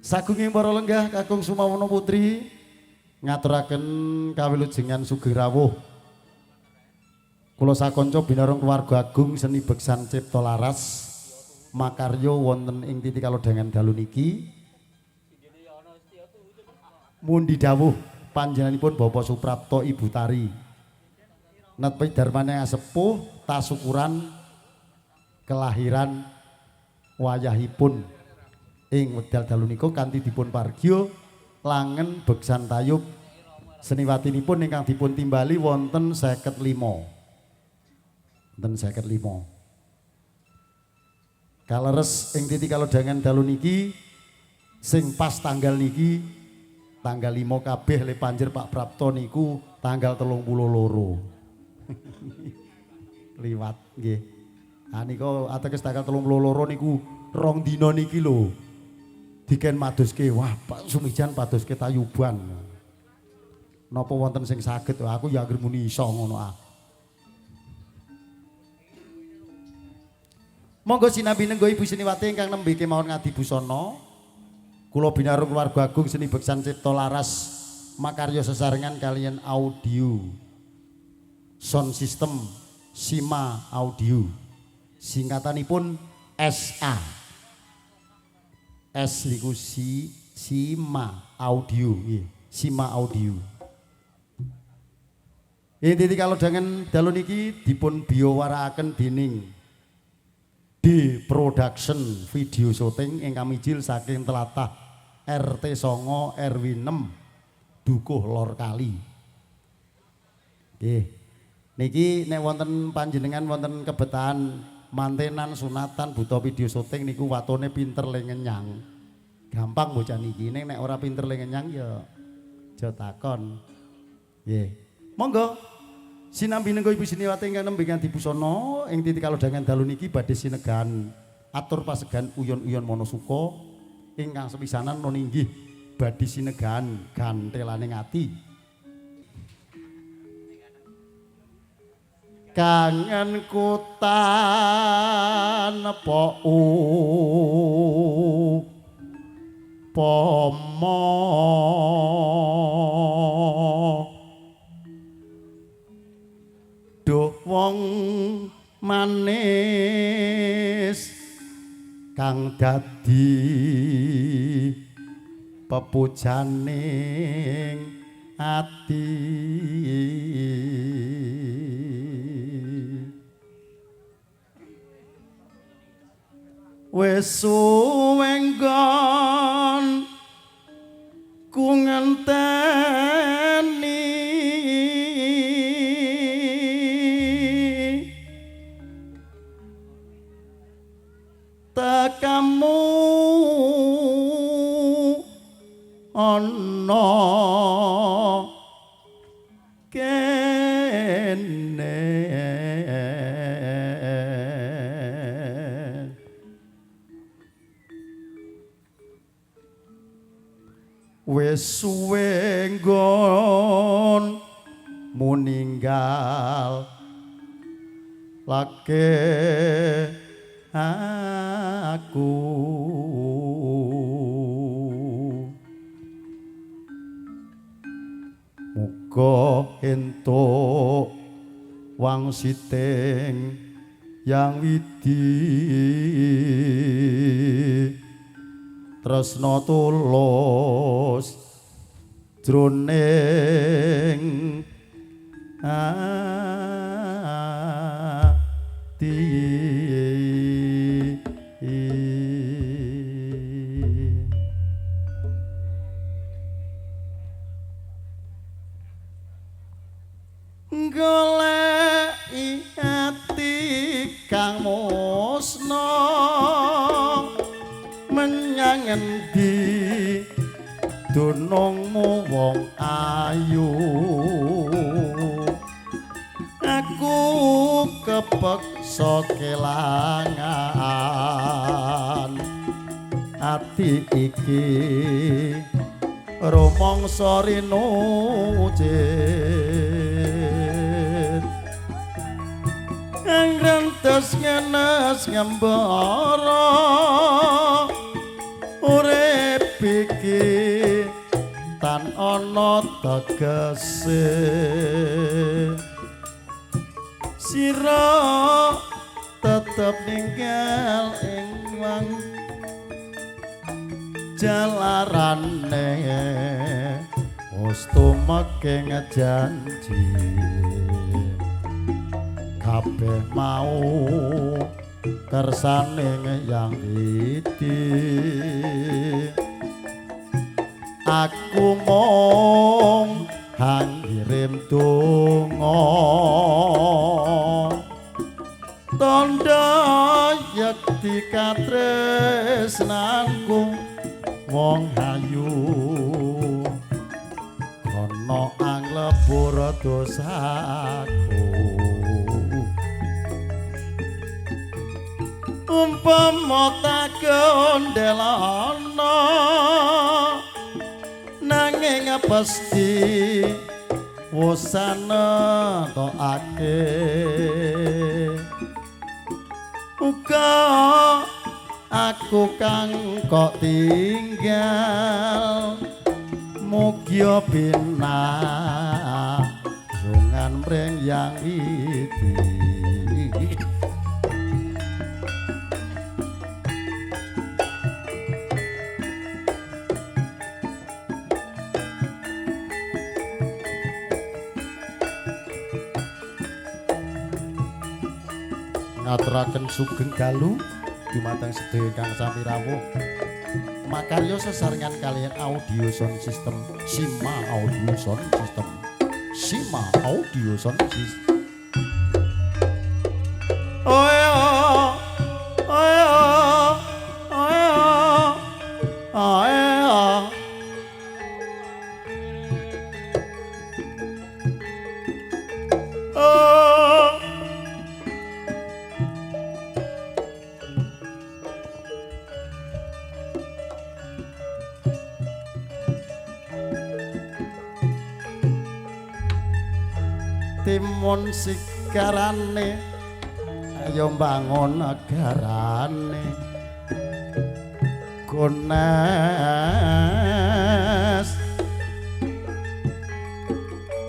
Sagunging para lenggah kakung Sumawana Putri ngaturaken kawilujengan sugeng rawuh. Kula sakanca binarung keluarga agung seni beksan Cipta Laras makarya wonten ing titi kalodhangan dalu niki. Mundi dawuh panjenenganipun Bapak Suprapto Ibu Tari. Nepi darmane sepuh tasukuran kelahiran wayahipun ing wekdal dalu nika kanthi dipun pargya langen beksan tayub seniwatinipun ingkang dipun timbali wonten 55. Wonten 55. Kaleres ing titi kalodhangan dalu niki sing pas tanggal niki tanggal 5 kabeh le panjer Pak Prapto niku tanggal 32. Liwat nggih. Ha nika ateges tanggal 32 niku rong dina niki lho. Diken madoske, wah Pak Sumijan padoske tayuban. Napa wonten sing saged? Aku ya anggere muni iso ngono ah. Monggo sinambi nenggo Ibu Seniwati ingkang nembe kemawon ngadi busana. Kula binarung keluarga agung seni beksan Cipta Laras makarya sesarengan kaliyan audio sound system Sima Audio. Singkatanipun SA. S niku si Sima Audio nggih, Sima Audio. Ing titi kalodhangan dalu niki dipun biyawarakaken dening D Production Video Shooting ingkang mijil saking tlatah RT 9 RW 6 Dukuh Lor Kali. Nggih. Niki nek wonten panjenengan wonten kebetahan mantenan sunatan buta video syuting niku watone pinter le ngenyang. Gampang bocah niki, ning nek ora pinter le ngenyang ya aja takon. Nggih. Monggo sinambi nenggo Ibu Seniwati ingkang nembe ngadi busana ing titi kalodhangan dalu niki badhe sinegan atur pasegan uyon-uyon Monosuka ingkang sepisanan nun inggih badhe sinegan ganthelane ati. Kangen tanpa upama duh wong manis kang dadi pepujaning ati. Wis suwe nggon ku ngenteni tekamu ana kene. Wis suwe nggon muninggal lake aku. Muga entuk wangsiting yang widi tresna tulus jroning ati. Goleki ati kang musna menyang endi dunungmu wong ayu. Aku kepeksa kelangan ati iki rumangsa rinucit ngrentes ngenes ngembara urip lan ana tegese sira tetep ninggal ing wang jalarane wis tumeke janji kabeh mau kersane Yang Widi aku mung hangirim donga tandha yekti katresnanku wong ayu ana anglebur dosaku umpama tak gondelana nanging pasti wosana tokake uga aku kang kok tinggal mugia pinayungan mring Yang Widi. Ngaturaken sugeng dalu dumateng sedaya ingkang sami rawuh. Makarya sesarengan kaliyan audio sound system Sima Audio Sound System. Sima Audio Sound System. Oh oh oh oh oh oh. Timun sikarane ayo mbangun negarane Gones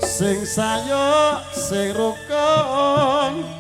sing sayo sing rukun